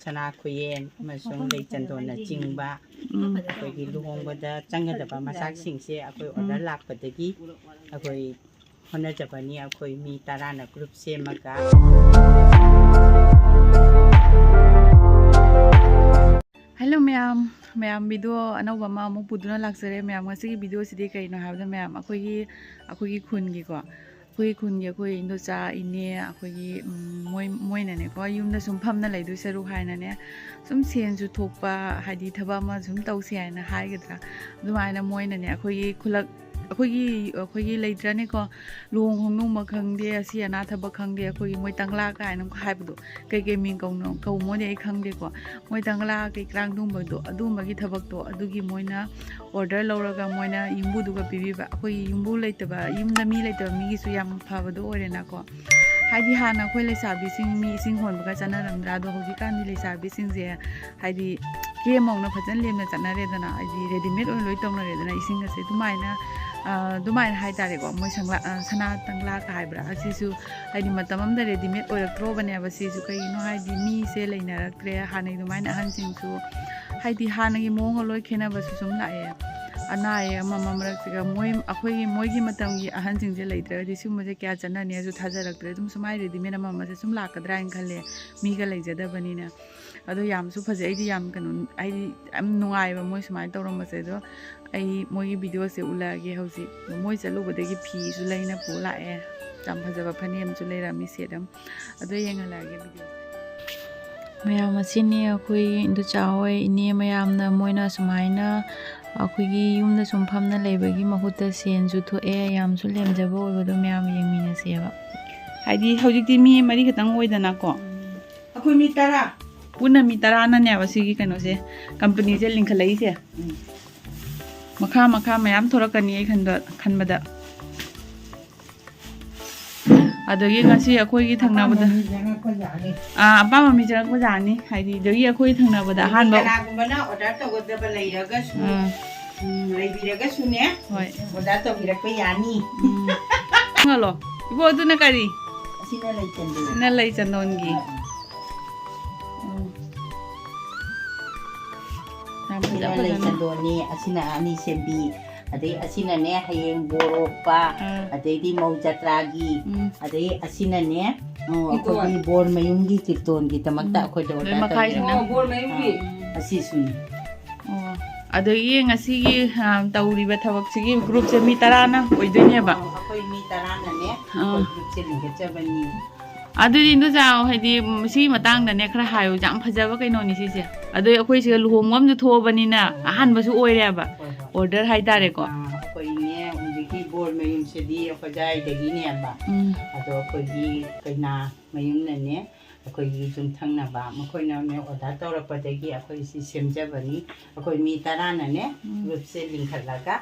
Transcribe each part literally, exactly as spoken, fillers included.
ꯁꯅꯥ ꯈꯨꯌꯦꯟ ꯑꯃꯁꯨꯡ ꯂꯩ ꯆꯟꯗꯣꯟꯅꯆꯤꯡꯕ ꯎꯝ꯫ ꯑꯩꯈꯣꯏꯒꯤ ꯂꯨꯍꯣꯡꯕꯗ ꯆꯪꯒꯗꯕ ꯃꯆꯥꯛꯁꯤꯡꯁꯦ ꯑꯩꯈꯣꯏ ꯑꯣꯔꯗꯔ ꯂꯥꯛꯄꯗꯒꯤ ꯑꯩꯈꯣꯏ ꯍꯣꯠꯅꯖꯕꯅꯤ꯫ ꯑꯩꯈꯣꯏ ꯃꯤ ꯇꯔꯥꯅ ꯒ꯭ꯔꯨꯞ ꯁꯦꯝꯃꯒ꯫ ꯍꯦꯜꯂꯣ ꯃꯌꯥꯝ, ꯃꯌꯥꯝ ꯚꯤꯗꯤꯑꯣ ꯑꯅꯧꯕ ꯑꯃ ꯑꯃꯨꯛ ꯄꯨꯗꯨꯅ ꯂꯥꯛꯆꯔꯦ꯫ ꯃꯌꯥꯝ, ꯉꯁꯤꯒꯤ ꯚꯤꯗꯤꯑꯣꯁꯤꯗꯤ ꯀꯩꯅꯣ ꯍꯥꯏꯕꯗ, ꯃꯌꯥꯝ, ꯑꯩꯈꯣꯏꯒꯤ, ꯑꯩꯈꯣꯏꯒꯤ ꯈꯨꯟꯒꯤꯀꯣ, ꯑꯩꯈꯣꯏꯒꯤ ꯈꯨꯟꯒꯤ ꯑꯩꯈꯣꯏ ꯏꯟꯗꯣꯆꯥ, ꯏꯅꯦ, ꯑꯩꯈꯣꯏꯒꯤ, ꯎꯝ, ꯃꯣꯏ, ꯃꯣꯏꯅꯅꯦꯀꯣ, ꯌꯨꯝꯗ ꯁꯨꯝ ꯐꯝꯅ ꯂꯩꯗꯣꯏ ꯁꯔꯨꯛ ꯍꯥꯏꯅꯅꯦ, ꯁꯨꯝ ꯁꯦꯟꯁꯨ ꯊꯣꯛꯄ, ꯍꯥꯏꯗꯤ ꯊꯕꯛ ꯑꯃ ꯁꯨꯝ ꯇꯧꯁꯤ ꯍꯥꯏꯅ ꯍꯥꯏꯒꯗ꯭ꯔꯥ, ꯑꯗꯨꯃꯥꯏꯅ ꯃꯣꯏꯅꯅꯦ, ꯑꯩꯈꯣꯏꯒꯤ ꯈꯨꯂꯛ, ꯑꯩꯈꯣꯏꯒꯤ, ꯑꯩꯈꯣꯏꯒꯤ ꯂꯩꯇ꯭ꯔꯅꯦꯀꯣ, ꯂꯨꯍꯣꯡ ꯈꯣꯡꯗꯣꯡꯕ ꯈꯪꯗꯦ, ꯑꯁꯤ ꯑꯅꯥ ꯊꯕꯛ ꯈꯪꯗꯦ, ꯑꯩꯈꯣꯏꯒꯤ ꯃꯣꯏ ꯇꯪꯂꯥ ꯀꯥꯏꯅ ꯍꯥꯏꯕꯗꯣ, ꯀꯩꯀꯩ ꯃꯤꯡ ꯀꯧꯅꯣ, ꯀꯧꯃꯣꯗꯤ ꯑꯩ ꯈꯪꯗꯦꯀꯣ, ꯃꯣꯏ ꯇꯪꯂꯥ ꯀꯩꯀꯔꯥ ꯑꯗꯨꯝꯕꯗꯣ, ꯑꯗꯨꯝꯕꯒꯤ ꯊꯕꯛꯇꯣ, ꯑꯗꯨꯒꯤ ꯃꯣꯏꯅ ꯑꯣꯔꯗꯔ ꯂꯧꯔꯒ ꯃꯣꯏꯅ ꯌꯨꯝꯕꯨꯗꯨꯒ ꯄꯤꯕꯤꯕ꯫ ꯑꯩꯈꯣꯏꯒꯤ ꯌꯨꯝꯕꯨ ꯂꯩꯇꯕ, ꯌꯨꯝꯗ ꯃꯤ ꯂꯩꯇꯕ ꯃꯤꯒꯤꯁꯨ ꯌꯥꯝ ꯐꯕꯗꯣ ꯑꯣꯏꯔꯦꯅꯀꯣ꯫ ꯍꯥꯏꯗꯤ ꯍꯥꯟꯅ ꯑꯩꯈꯣꯏ ꯂꯩꯁꯥꯕꯤꯁꯤꯡ ꯃꯤ ꯏꯁꯤꯡ ꯍꯣꯟꯕꯒ ꯆꯠꯅꯔꯝꯗ꯭ꯔꯥ? ꯑꯗꯣ ꯍꯧꯖꯤꯛꯀꯥꯟꯗꯤ ꯂꯩꯁꯥꯕꯤꯁꯤꯡꯁꯦ ꯍꯥꯏꯗꯤ ꯀꯦꯝ ꯃꯧꯅ ꯐꯖꯅ ꯂꯦꯝꯅ ꯆꯠꯅꯔꯦꯗꯅ, ꯍꯥꯏꯗꯤ ꯔꯦꯗꯤꯃꯦꯗ ꯑꯣꯏꯅ ꯂꯣꯏ ꯇꯧꯅꯔꯦꯗꯅ ꯏꯁꯤꯡ ꯑꯁꯦ꯫ ꯑꯗꯨꯃꯥꯏꯅ, ꯑ, ꯑꯗꯨꯃꯥꯏꯅ ꯍꯥꯏꯇꯥꯔꯦꯀꯣ, ꯃꯣꯏ ꯁꯪꯂꯥ-, ꯑ, ꯁꯅꯥ ꯇꯪꯂꯥꯒ ꯍꯥꯏꯕ꯭ꯔꯥ, ꯑꯁꯤꯁꯨ ꯍꯥꯏꯗꯤ ꯃꯇꯝ ꯑꯃꯗ ꯔꯦꯗꯤꯃꯦꯗ ꯑꯣꯏꯔꯛꯇ꯭ꯔꯣꯕꯅꯦꯕ ꯁꯤꯁꯨ꯫ ꯀꯩꯒꯤꯅꯣ ꯍꯥꯏꯗꯤ ꯃꯤꯁꯦ ꯂꯩꯅꯔꯛꯇ꯭ꯔꯦ, ꯍꯥꯟꯅꯒꯤ ꯑꯗꯨꯃꯥꯏꯅ ꯑꯍꯟꯁꯤꯡꯁꯨ ꯍꯥꯏꯗꯤ ꯍꯥꯟꯅꯒꯤ ꯃꯑꯣꯡꯒ ꯂꯣꯏ ꯈꯦꯠꯅꯕꯁꯨ ꯁꯨꯝ ꯂꯥꯛꯑꯦ꯫ ꯑꯅꯥ ꯑꯌꯦꯛ ꯑꯃ ꯑꯃ ꯃꯔꯛꯁꯤꯒ ꯃꯣꯏ, ꯑꯩꯈꯣꯏꯒꯤ, ꯃꯣꯏꯒꯤ ꯃꯇꯝꯒꯤ ꯑꯍꯟꯁꯤꯡꯁꯦ ꯂꯩꯇ꯭ꯔꯒꯗꯤ ꯁꯤꯒꯨꯝꯕꯁꯦ ꯀꯌꯥ ꯆꯠꯅꯅꯤ ꯍꯥꯏꯁꯨ ꯊꯥꯖꯔꯛꯇ꯭ꯔꯦ꯫ ꯑꯗꯨꯝ ꯁꯨꯃꯥꯏꯅ ꯔꯦꯗꯤꯃꯦꯗ ꯑꯃ ꯑꯃꯁꯦ ꯁꯨꯝ ꯂꯥꯛꯀꯗ꯭ꯔꯥ ꯍꯥꯏꯅ ꯈꯜꯂꯦ, ꯃꯤꯒ ꯂꯩꯖꯗꯕꯅꯤꯅ꯫ ꯑꯗꯣ ꯌꯥꯝꯁꯨ ꯐꯖꯩ, ꯑꯩꯗꯤ ꯌꯥꯝ ꯀꯩꯅꯣ, ꯑꯩꯗꯤ ꯌꯥꯝ ꯅꯨꯡꯉꯥꯏꯕ ꯃꯣꯏ ꯁꯨꯃꯥꯏꯅ ꯇꯧꯔꯝꯕꯁꯦ꯫ ꯑꯗꯣ ꯑꯩ ꯃꯣꯏꯒꯤ ꯚꯤꯗꯤꯑꯣꯁꯦ ꯎꯠꯂꯛꯑꯒꯦ ꯍꯧꯖꯤꯛ꯫ ꯃꯣꯏ ꯆꯠꯂꯨꯕꯗꯒꯤ ꯐꯤꯁꯨ ꯂꯩꯅ ꯄꯨ ꯂꯥꯛꯑꯦ, ꯌꯥꯝ ꯐꯖꯕ ꯐꯅꯦꯛ ꯑꯃꯁꯨ ꯂꯩꯔꯝꯃꯤ, ꯁꯦꯠ ꯑꯃ꯫ ꯑꯗꯣ ꯌꯦꯡꯍꯜꯂꯛꯑꯒꯦ ꯚꯤꯗꯤꯑꯣꯁꯦ꯫ ꯃꯌꯥꯝ, ꯑꯁꯤꯅꯤ ꯑꯩꯈꯣꯏ ꯏꯟꯗꯣꯆꯥ ꯍꯣꯏ, ꯏꯅꯦ ꯃꯌꯥꯝꯅ, ꯃꯣꯏꯅ ꯁꯨꯃꯥꯏꯅ ꯑꯩꯈꯣꯏꯒꯤ ꯌꯨꯝꯗ ꯁꯨꯝ ꯐꯝꯅ ꯂꯩꯕꯒꯤ ꯃꯍꯨꯠꯇ ꯁꯦꯟꯁꯨ ꯊꯣꯛꯑꯦ, ꯌꯥꯝꯁꯨ ꯂꯦꯝꯖꯕ ꯑꯣꯏꯕꯗꯣ ꯃꯌꯥꯝ ꯌꯦꯡꯃꯤꯟꯅꯁꯦꯕ꯫ ꯍꯥꯏꯗꯤ ꯍꯧꯖꯤꯛꯇꯤ ꯃꯤ ꯃꯔꯤ ꯈꯛꯇꯪ ꯑꯣꯏꯗꯅꯀꯣ꯫ ꯑꯩꯈꯣꯏ ꯃꯤ ꯇꯔꯥ꯫ ꯄꯨꯟꯅ ꯃꯤ ꯇꯔꯥꯅꯅꯦꯕ ꯁꯤꯒꯤ ꯀꯩꯅꯣꯁꯦ, ꯀꯝꯄꯅꯤꯁꯦ ꯂꯤꯡꯈꯠꯂꯛꯏꯁꯦ꯫ ꯎꯝ꯫ ꯃꯈꯥ ꯃꯈꯥ ꯃꯌꯥꯝ ꯊꯣꯔꯛꯀꯅꯤ ꯑꯩ ꯈꯟꯕ, ꯈꯟꯕꯗ꯫ ꯑꯗꯒꯤ ꯉꯁꯤ ꯑꯩꯈꯣꯏꯒꯤ ꯊꯪꯅꯕꯗ, ꯑꯄꯥꯝꯕ ꯃꯤ ꯆꯪꯉꯛꯄ ꯌꯥꯅꯤ꯫ ꯑꯥ, ꯑꯄꯥꯝꯕ ꯃꯤ ꯆꯪꯉꯛꯄ ꯌꯥꯅꯤ꯫ ꯍꯥꯏꯗꯤ, ꯑꯗꯒꯤ ꯑꯩꯈꯣꯏ ꯊꯪꯅꯕꯗ ꯍꯥꯏꯗꯤ ꯑꯍꯥꯟꯕ, ꯀꯅꯥꯒꯨꯝꯕꯅ ꯑꯣꯔꯗꯔ ꯇꯧꯒꯗꯕ ꯂꯩꯔꯒꯁꯨ, ꯑꯥ꯫ ꯎꯝ, ꯂꯩꯕꯤꯔꯒꯁꯨꯅꯦ, ꯍꯣꯏ꯫ ꯑꯣꯔꯗꯔ ꯇꯧꯕꯤꯔꯛꯄ ꯌꯥꯅꯤ꯫ ꯎꯝ꯫ ꯍꯜꯂꯣ꯫ ꯏꯕꯣ, ꯑꯗꯨꯅ ꯀꯔꯤ? ꯑꯁꯤꯅ ꯂꯩ ꯆꯟꯗꯣꯟ꯫ ꯑꯁꯤꯅ ꯂꯩ ꯆꯟꯗꯣꯟꯒꯤ꯫ ꯎꯝ꯫ ꯐꯖ ꯑꯁꯤꯅ ꯂꯩ ꯐꯖꯅ꯫ ꯆꯟꯗꯣꯟꯅꯤ, ꯑꯁꯤꯅ ꯑꯅꯤ ꯁꯦꯝꯕꯤ, ꯑꯗꯩ ꯑꯁꯤꯅꯅꯦ ꯍꯌꯦꯡ ꯕꯣꯔ ꯑꯣꯛꯄ, ꯑꯥ꯫ ꯑꯗꯩꯗꯤ ꯃꯧ ꯖꯇ꯭ꯔꯥꯒꯤ, ꯎꯝ꯫ ꯑꯗꯩ ꯑꯁꯤꯅꯅꯦ, ꯑꯣ, ꯑꯩꯈꯣꯏꯒꯤ ꯕꯣꯔ ꯃꯌꯨꯝꯒꯤ ꯀꯤꯔꯇꯣꯟꯒꯤꯗꯃꯛꯇ ꯎꯝ꯫ ꯑꯩꯈꯣꯏꯗ ꯂꯣꯏ order ꯃꯈꯥꯏꯁꯤꯅ? ꯇꯧꯖꯔꯛꯄ꯫ ꯑꯣ, ꯕꯣꯔ ꯃꯌꯨꯝꯒꯤ? ꯑꯥ, ꯑꯁꯤꯁꯨꯅꯤ꯫ ꯑꯣ, ꯑꯗꯒꯤ ꯉꯁꯤꯒꯤ, ꯑ, ꯇꯧꯔꯤꯕ ꯊꯕꯛꯁꯤꯒꯤ groupꯁꯦ ꯃꯤ ꯇꯔꯥꯅ ꯑꯣꯏꯗꯣꯏꯅꯦꯕ? ꯑꯣ, ꯑꯩꯈꯣꯏ ꯃꯤ ꯇꯔꯥꯅꯅꯦ, ꯑꯥ꯫ ꯑꯩꯈꯣꯏ groupꯁꯦ ꯂꯤꯡꯈꯠꯆꯕꯅꯤ꯫ ꯑꯗꯨꯗꯤ ꯏꯟꯗꯣꯆꯥ, ꯍꯥꯏꯗꯤ, ꯁꯤꯒꯤ ꯃꯇꯥꯡꯗꯅꯦ ꯈꯔ ꯍꯥꯏꯌꯨ, ꯌꯥꯝ ꯐꯖꯕ ꯀꯩꯅꯣꯅꯤ ꯁꯤꯁꯦ꯫ ꯑꯗꯩ ꯑꯩꯈꯣꯏ ꯁꯤꯗ ꯂꯨꯍꯣꯡꯕ ꯑꯃꯁꯨ ꯊꯣꯛꯑꯕꯅꯤꯅ, ꯍꯣꯏ, ꯍꯣꯏ꯫ ꯑꯍꯥꯟꯕꯁꯨ ꯑꯣꯏꯔꯦꯕ꯫ ꯍꯣꯏ, ꯍꯣꯏ꯫ Order ꯍꯥꯏꯇꯥꯔꯦꯀꯣ꯫ ꯑꯥ, ꯑꯩꯈꯣꯏꯅꯦ, ꯍꯧꯖꯤꯛꯀꯤ ꯕꯣꯔ ꯃꯌꯨꯝꯁꯤꯗꯤ ꯑꯩꯈꯣꯏ ꯖꯥꯏꯗꯒꯤꯅꯦꯕ꯫ ꯎꯝ꯫ ꯑꯗꯣ ꯑꯩꯈꯣꯏꯒꯤ ꯀꯩꯅꯥ ꯃꯌꯨꯝꯅꯅꯦ, ꯑꯩꯈꯣꯏꯒꯤ ꯌꯨꯝꯊꯪꯅꯕ ꯃꯈꯣꯏꯅꯅꯦ order ꯇꯧꯔꯛꯄꯗꯒꯤ ꯑꯩꯈꯣꯏ ꯁꯤ ꯁꯦꯝꯖꯕꯅꯤ꯫ ꯑꯩꯈꯣꯏ ꯃꯤ ꯇꯔꯥꯅꯅꯦ, ꯎꯝ꯫ Groupꯁꯦ ꯂꯤꯡꯈꯠꯂꯒ,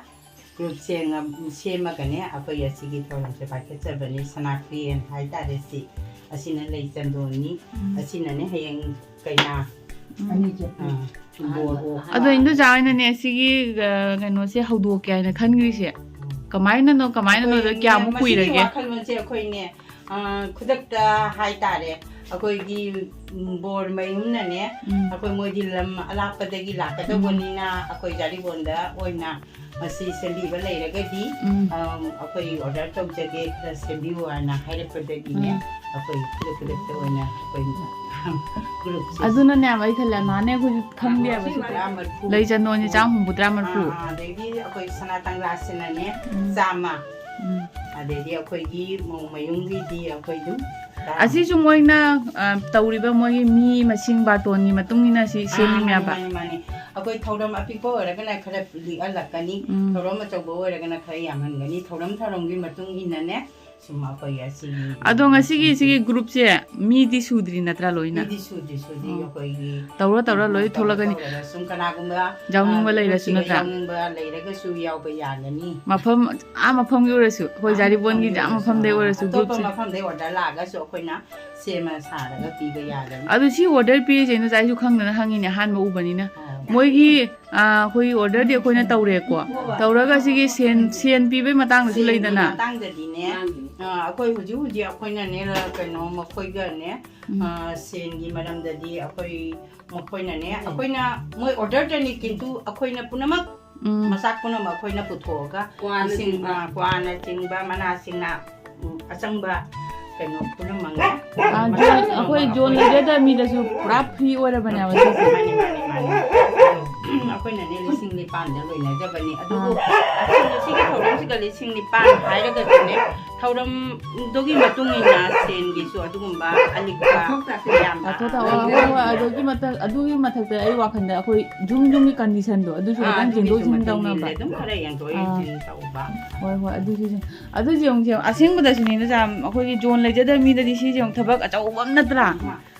group ꯁꯦꯝꯉ-, ꯁꯦꯝꯃꯒꯅꯦ, ꯑꯩꯈꯣꯏ ꯑꯁꯤꯒꯤ ꯊꯧꯔꯝꯁꯦ ꯄꯥꯏꯈꯠꯆꯕꯅꯤ꯫ ꯁꯅꯥ ꯀ꯭ꯔꯦꯟ ꯍꯥꯏꯇꯥꯔꯦ ꯁꯤ꯫ ꯑꯁꯤꯅ ꯂꯩ ꯆꯟꯗꯣꯟꯅꯤ꯫ ꯎꯝ꯫ ꯑꯁꯤꯅꯅꯦ ꯍꯌꯦꯡ ꯀꯩꯅꯥ, ꯎꯝ꯫ ꯑꯅꯤ ꯆꯠꯄꯤ꯫ ꯑꯥ, ꯕꯣꯔ ꯑꯣꯛꯄ꯫ ꯑꯗꯣ ꯏꯟꯗꯣꯆꯥ ꯍꯣꯏꯅꯅꯦ ꯁꯤꯒꯤ, ꯑ, ꯀꯩꯅꯣꯁꯦ ꯍꯧꯗꯣꯛꯀꯦ ꯍꯥꯏꯅ ꯈꯟꯈ꯭ꯔꯤꯁꯦ ꯀꯃꯥꯏꯅꯅꯣ, ꯀꯃꯥꯏꯅꯅꯣ, ꯑꯩꯈꯣꯏꯅꯦ, ꯀꯌꯥꯃꯨꯛ ꯃꯁꯤꯒꯤ ꯀꯨꯏꯔꯒꯦ? ꯋꯥꯈꯜꯂꯣꯟꯁꯦ ꯑꯩꯈꯣꯏꯅꯦ, ꯑ, ꯈꯨꯗꯛꯇ ꯍꯥꯏꯇꯥꯔꯦ, ꯑꯩꯈꯣꯏꯒꯤ, ꯎꯝ, ꯕꯣꯔ ꯃꯌꯨꯝꯅꯅꯦ, ꯎꯝ꯫ ꯑꯩꯈꯣꯏ ꯃꯣꯏꯗꯤ ꯂꯝ ꯑꯂꯥꯞꯄꯗꯒꯤ ꯂꯥꯛꯀꯗꯧꯕꯅꯤꯅ, ꯎꯝ꯫ ꯑꯩꯈꯣꯏ ꯖꯥꯔꯤꯕꯣꯟꯗ ꯑꯣꯏꯅ ꯃꯁꯤ ꯁꯦꯝꯕꯤꯕ ꯂꯩꯔꯒꯗꯤ, ꯎꯝ꯫ ꯑꯝ, ꯑꯩꯈꯣꯏ order ꯇꯧꯖꯒꯦ, ꯈꯔ ꯁꯦꯝꯕꯤꯌꯨ ꯍꯥꯏꯅ ꯍꯥꯏꯔꯛꯄꯗꯒꯤꯅꯦ, ꯎꯝ꯫ ꯑꯩꯈꯣꯏ ꯈꯨꯗꯛ ꯈꯨꯗꯛꯇ ꯑꯣꯏꯅ ꯑꯩꯈꯣꯏ groupꯁꯦ ꯑꯗꯨꯅꯅꯦ ꯌꯥꯝ, ꯑꯩ ꯈꯜꯂꯦ, ꯅꯍꯥꯟꯅꯦ ꯑꯩꯈꯣꯏꯁꯨ ꯈꯪꯗꯦꯕ ꯁꯤꯁꯦ꯫ ꯇꯔꯥ ꯃꯔꯤꯐꯨ꯫ ꯂꯩ ꯆꯟꯗꯣꯟꯁꯦ ꯆꯥꯝ ꯍꯨꯝꯐꯨ, ꯇꯔꯥ ꯃꯔꯤꯐꯨ꯫ ꯑꯥ, ꯑꯥ, ꯑꯗꯩꯗꯤ ꯑꯩꯈꯣꯏ ꯁꯅꯥ ꯇꯪꯂꯥꯁꯤꯅꯅꯦ, ꯎꯝ꯫ ꯆꯥꯝꯃ꯫ ꯎꯝ꯫ ꯑꯗꯩꯗꯤ ꯑꯩꯈꯣꯏꯒꯤ ꯃꯧ ꯃꯌꯨꯝꯒꯤꯗꯤ ꯑꯩꯈꯣꯏ ꯑꯗꯨꯝ ꯇꯔꯥ꯫ ꯑꯁꯤꯁꯨ ꯃꯣꯏꯅ, ꯑ, ꯇꯧꯔꯤꯕ ꯃꯣꯏꯒꯤ ꯃꯤ ꯃꯁꯤꯡ ꯕꯥꯔꯇꯣꯟꯒꯤ ꯃꯇꯨꯡ ꯏꯟꯅ ꯁꯤ ꯑꯥ, ꯁꯦꯝꯃꯤꯅꯦꯕ? ꯃꯥꯅꯤ, ꯃꯥꯅꯤ, ꯃꯥꯅꯤ꯫ ꯑꯩꯈꯣꯏ ꯊꯧꯔꯝ ꯑꯄꯤꯛꯄ ꯑꯣꯏꯔꯒꯅ ꯈꯔ ꯂꯤꯛꯍꯜꯂꯛꯀꯅꯤ, ꯎꯝ꯫ ꯊꯧꯔꯝ ꯑꯆꯧꯕ ꯑꯣꯏꯔꯒꯅ ꯈꯔ ꯌꯥꯝꯍꯟꯒꯅꯤ, ꯊꯧꯔꯝ ꯊꯧꯔꯝꯒꯤ ꯃꯇꯨꯡ ꯏꯟꯅꯅꯦ꯫ ꯁꯨꯝ ꯑꯩꯈꯣꯏꯒꯤ ꯑꯁꯤꯒꯤ ꯑꯗꯣ ꯉꯁꯤꯒꯤ ꯁꯤꯒꯤ groupꯁꯦ ꯃꯤꯗꯤ ꯁꯨꯗ꯭ꯔꯤ ꯅꯠꯇ꯭ꯔꯥ ꯂꯣꯏꯅ? ꯃꯤꯗꯤ ꯁꯨꯗ꯭ꯔꯤ, ꯁꯨꯗ꯭ꯔꯤ꯫ ꯑꯣ꯫ ꯑꯩꯈꯣꯏꯒꯤ ꯇꯧꯔ ꯇꯧꯔ ꯂꯣꯏ ꯇꯧꯔ ꯊꯣꯛꯂꯛꯀꯅꯤ꯫ ꯇꯧꯔꯒ ꯁꯨꯝ ꯀꯅꯥꯒꯨꯝꯕ, ꯌꯥꯎꯅꯤꯡꯕ ꯑ, ꯂꯩꯔꯁꯨ groupꯁꯤꯗ ꯅꯠꯇ꯭ꯔꯥ? ꯌꯥꯎꯅꯤꯡꯕ ꯂꯩꯔꯒꯁꯨ ꯌꯥꯎꯕ ꯌꯥꯒꯅꯤ꯫ ꯃꯐꯝ, ꯑꯥ, ꯃꯐꯝꯒꯤ ꯑꯣꯏꯔꯁꯨ, ꯑꯩꯈꯣꯏ ꯑꯥ, ꯖꯥꯔꯤꯕꯣꯟꯒꯤ ꯃꯐꯝꯗ ꯑꯥ, ꯃꯐꯝꯗꯩ ꯑꯣꯏꯔꯁꯨ ꯑꯇꯣꯞꯄ groupꯁꯦ꯫ ꯃꯐꯝꯗꯩ order ꯂꯥꯛꯑꯒꯁꯨ ꯑꯩꯈꯣꯏꯅ ꯁꯦꯝꯃ ꯁꯥꯔꯒ ꯄꯤꯕ ꯌꯥꯒꯅꯤ꯫ ꯑꯗꯨ ꯁꯤ order ꯄꯤꯔꯤꯁꯦ ꯏꯟꯗꯣꯆꯥ, ꯑꯩꯁꯨ ꯈꯪꯗꯅ ꯍꯪꯉꯤꯅꯦ, ꯑꯍꯥꯟꯕ ꯎꯕꯅꯤꯅ꯫ ꯑꯥ꯫ ꯃꯣꯏꯒꯤ ꯑꯥ, ꯑꯩꯈꯣꯏꯒꯤ ꯑꯣꯔꯗꯔꯗꯤ ꯑꯩꯈꯣꯏꯅ ꯇꯧꯔꯦꯀꯣ꯫ ꯇꯧꯔꯒ ꯁꯤꯒꯤ ꯁꯦꯟ, ꯁꯦꯟ ꯄꯤꯕꯩ ꯃꯇꯥꯡꯗꯁꯨ ꯁꯦꯟꯒꯤ ꯂꯩꯗꯅ꯫ ꯃꯇꯥꯡꯗꯗꯤꯅꯦ, ꯑꯥ, ꯑꯩꯈꯣꯏ ꯍꯧꯖꯤꯛ ꯍꯧꯖꯤꯛ ꯑꯩꯈꯣꯏꯅꯅꯦ, ꯀꯩꯅꯣ, ꯃꯈꯣꯏꯒꯅꯦ, ꯎꯝ꯫ ꯑꯥ, ꯁꯦꯟꯒꯤ ꯃꯔꯝꯗꯗꯤ ꯑꯩꯈꯣꯏ, ꯃꯈꯣꯏꯅꯅꯦ, ꯑꯩꯈꯣꯏꯅ, ꯃꯣꯏ ꯑꯣꯔꯗꯔꯗꯅꯤ, ꯀꯤꯟꯇꯨ ꯑꯩꯈꯣꯏꯅ ꯄꯨꯝꯅꯃꯛ, ꯎꯝ꯫ ꯃꯆꯥꯛ ꯄꯨꯝꯅꯃꯛ ꯑꯩꯈꯣꯏꯅ ꯄꯨꯊꯣꯛꯑꯒ, ꯀ꯭ꯋꯥꯅ ꯂꯤꯁꯤꯡ, ꯆꯤꯡꯕ꯫ ꯑꯥ, ꯀ꯭ꯋꯥꯅ ꯆꯤꯡꯕ, ꯃꯅꯥꯁꯤꯡꯅ, ꯎꯝ, ꯑꯆꯪꯕ ꯀꯩꯅꯣ ꯄꯨꯝꯅꯃꯛꯅꯦ꯫ ꯑꯥ, ꯖꯣꯟ, ꯑꯩꯈꯣꯏ ꯖꯣꯟ ꯂꯩꯖꯗꯕ ꯃꯤꯗꯁꯨ ꯄꯨꯔꯥ ꯐ꯭ꯔꯤ ꯑꯣꯏꯔꯕꯅꯦꯕ ꯁꯤꯁꯦ꯫ ꯃꯥꯅꯤ, ꯃꯥꯅꯤ, ꯃꯥꯅꯤ꯫ ꯑꯩꯈꯣꯏꯅꯅꯦ ꯂꯤꯁꯤꯡ ꯅꯤꯄꯥꯟꯗ ꯂꯣꯏꯅꯖꯕꯅꯤ꯫ ꯑꯗꯨꯕꯨ ꯑꯩꯈꯣꯏꯅ ꯁꯤꯒꯤ ꯊꯧꯔꯝꯁꯤꯒ ꯂꯤꯁꯤꯡ ꯅꯤꯄꯥꯟ ꯍꯥꯏꯔꯒꯁꯨꯅꯦ, ꯊꯧꯔꯝꯗꯨꯒꯤ ꯃꯇꯨꯡ ꯏꯟꯅ ꯁꯦꯟꯒꯤꯁꯨ ꯑꯗꯨꯒꯨꯝꯕ ꯑꯂꯤꯛꯄ ꯌꯥꯝꯕ ꯇꯥꯊꯣꯛ ꯇꯥꯊꯣꯛ, ꯍꯣꯏ, ꯍꯣꯏ, ꯑꯗꯨꯒꯤ ꯃꯊꯛ, ꯑꯗꯨꯒꯤ ꯃꯊꯛꯇ ꯑꯩ ꯋꯥꯈꯜꯗ ꯑꯩꯈꯣꯏ ꯌꯨꯝ ꯌꯨꯝꯒꯤ ꯀꯟꯗꯤꯁꯟꯗꯣ ꯑꯗꯨꯁꯨ ꯑꯥ, ꯈꯤꯇꯪ ꯑꯗꯨꯒꯤꯁꯨ ꯌꯦꯡꯗꯣꯛ ꯌꯦꯡꯁꯤꯟ ꯃꯇꯨꯡ ꯇꯧꯅꯕ꯫ ꯏꯜꯂꯦ꯫ ꯑꯗꯨꯝ ꯈꯔ ꯌꯦꯡꯊꯣꯛ ꯑꯥ꯫ ꯌꯦꯡꯁꯤꯟ ꯇꯧꯕ꯫ ꯍꯣꯏ, ꯍꯣꯏ, ꯑꯗꯨꯁꯨ ꯌꯦꯡ-, ꯑꯗꯨꯁꯨ ꯌꯦꯡꯉꯨꯁꯦ꯫ ꯑꯁꯦꯡꯕꯗꯁꯨꯅꯦ ꯅꯆꯥ, ꯑꯩꯈꯣꯏꯒꯤ ꯖꯣꯟ ꯂꯩꯖꯗꯕ ꯃꯤꯗꯗꯤ ꯁꯤꯁꯦ ꯌꯦꯡꯉꯨ, ꯊꯕꯛ ꯑꯆꯧꯕ ꯑꯃ ꯅꯠꯇ꯭ꯔꯥ?